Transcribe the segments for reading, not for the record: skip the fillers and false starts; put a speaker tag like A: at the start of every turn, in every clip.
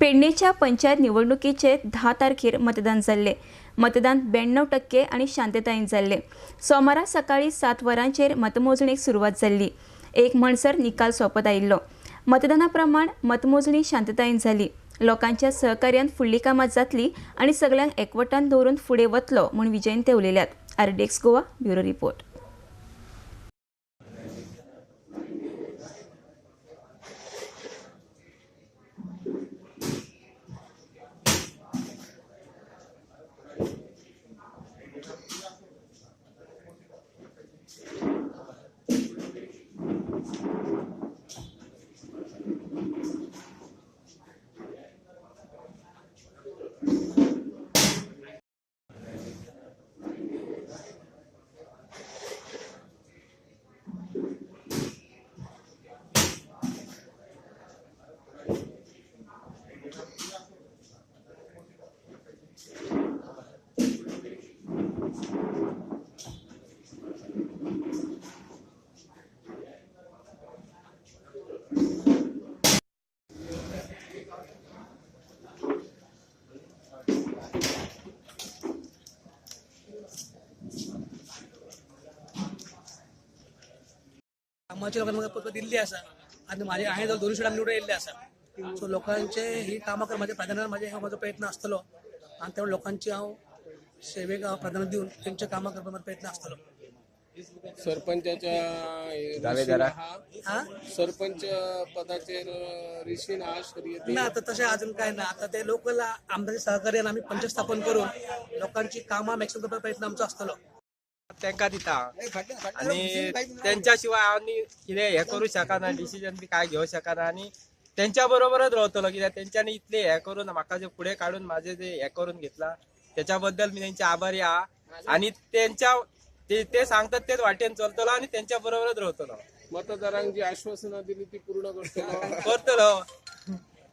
A: पेडणेच्या पंचायत निवडणुकीचे 10 तारखेर मतदान जाल्ले. मतदान 92% आनी शांततायेन जाल्ले. सोमारा सकाळी 7 वरांचेर मतमोजणेक सुरवात जाल्ली. एक म्हणसर निकाल सोंपत आयिल्लो. मतदाना प्रमाण मतमोजणी शांततायेन जाली. लोकांच्या सहकार्यान फुडली कामां जातली आनी सगल्यांक एकवटान दवरून फुडें वतलो म्हूण विजयन ते उलयल्यात. RDX Goa bureau report.
B: कामाची लोकांनी म्हाका पत्र दिल्ली आसा आनी म्हाजे हांवें जाल्यार दोनूय सीटां निवडून येयल्ले आसा. सो लोकांचे ही कामां करपाचें प्राधान्य म्हाजें हो म्हाजो प्रयत्न आसतलो आनी त्या लोकांची हांव सेवेक हांव प्राधान्य दिवन तेंच्या कामां करपाचो म्हाजो प्रयत्न आसतलो.
C: सरपंचाच्या
D: दावेदारा?
B: हा
C: सरपंच पदाचेर ऋषीन हा शर्यती
B: ना, आता तशें अजून काय ना. आता ते लोकल आमदारच्या सहकार्यान आमी पंचायत स्थापन करून लोकांची कामां मॅक्सिमम करपाचो प्रयत्न आमचो आसतलो.
D: तांकां दिता आनी तेंच्या शिवाय आनी कितें हें करूं शकना, डिसिजन बी काय घेवं शकना आनी तेंच्या बरोबरच रावतलो. कित्याक तेंच्यांनी इतलें हें करून म्हाका जे फुडें काडून म्हाजें जे हें करून घेतलां तेच्या बद्दल मी तेंचे आभारी आहा आनी तेंच्या ते सांगतात तेच वाटेन चलतलो आनी तेंच्या बरोबरच रावतलो.
C: मतदारांक जी आश्वासनां दिली ती पूर्ण करतलो.
D: करतलो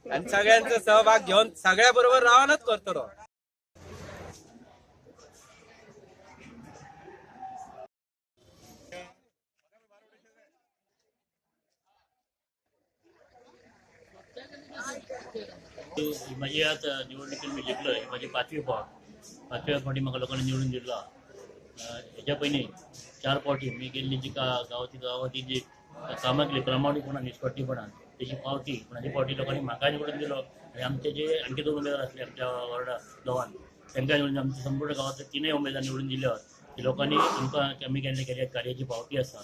D: आनी सगळ्यांचो सहभाग घेवन सगळ्या बरोबर रावनच करतलो.
E: माझी आज निवडणुकीत मी जिंकलो. ही माझी पाचवी फावट. पाचव्या फावटी म्हाका लोकांनी निवडून दिला. हेच्या पयलीं 4 फावटी मी केल्ली जी गांवाची जी कामां केली प्रामाणीकपणान, निस्वार्थीपणान, तेजी पावती पूण हाजी पावटी लोकांनी म्हाका निवडून दिलो आनी आमचे जे आणखी 2 उमेदवार आसले आमच्या वॉर्डा गांवान तांकां निवडून आमच्या संपूर्ण गांवांतले 3 उमेदवार निवडून दिले. लोकांनी आमकां आमी केल्ले केल्ल्या कार्याची पावती आसा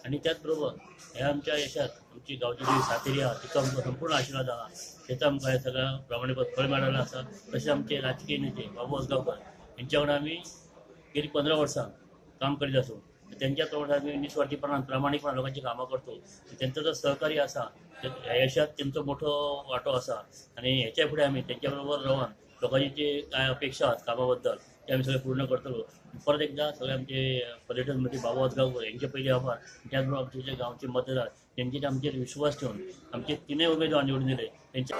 E: आनी त्याच बरोबर ह्या आमच्या यशात आमची गांवची जी सातेरी आहा तिका आमकां संपूर्ण आशिर्वाद आहा. तेचो आमकां हें सगळें प्रामाणीक फळ मेळिल्लें आसा. तशेंच आमचे राजकीय नेते बाबू आजगांवकर हेंच्या वांगडा आमी गेली 15 वर्सां काम करीत आसूं तेंच्या प्रमाणे आमी निस्वार्थीपणान प्रामाणीकपणान लोकांची कामां करतो. तेंचो जो सहकार्य आसा ह्या यशात तेंचो मोठो वांटो आसा आनी हेच्या फुडें आमी तेंच्या बरोबर रावन लोकांची जी कांय अपेक्षा आसात कामा बद्दल ते आमी सगळें पूर्ण करतलो. परत एकदा सगळे आमचे पर्यटन मंत्री बाबू आजगांवकर हेंचे पयले आभार. त्याच बरोबर आमचे जे गांवचे मतदार तेंचेर आमचेर विश्वास ठेवून आमचे 3 उमेदवार निवडून दिले तेंचे.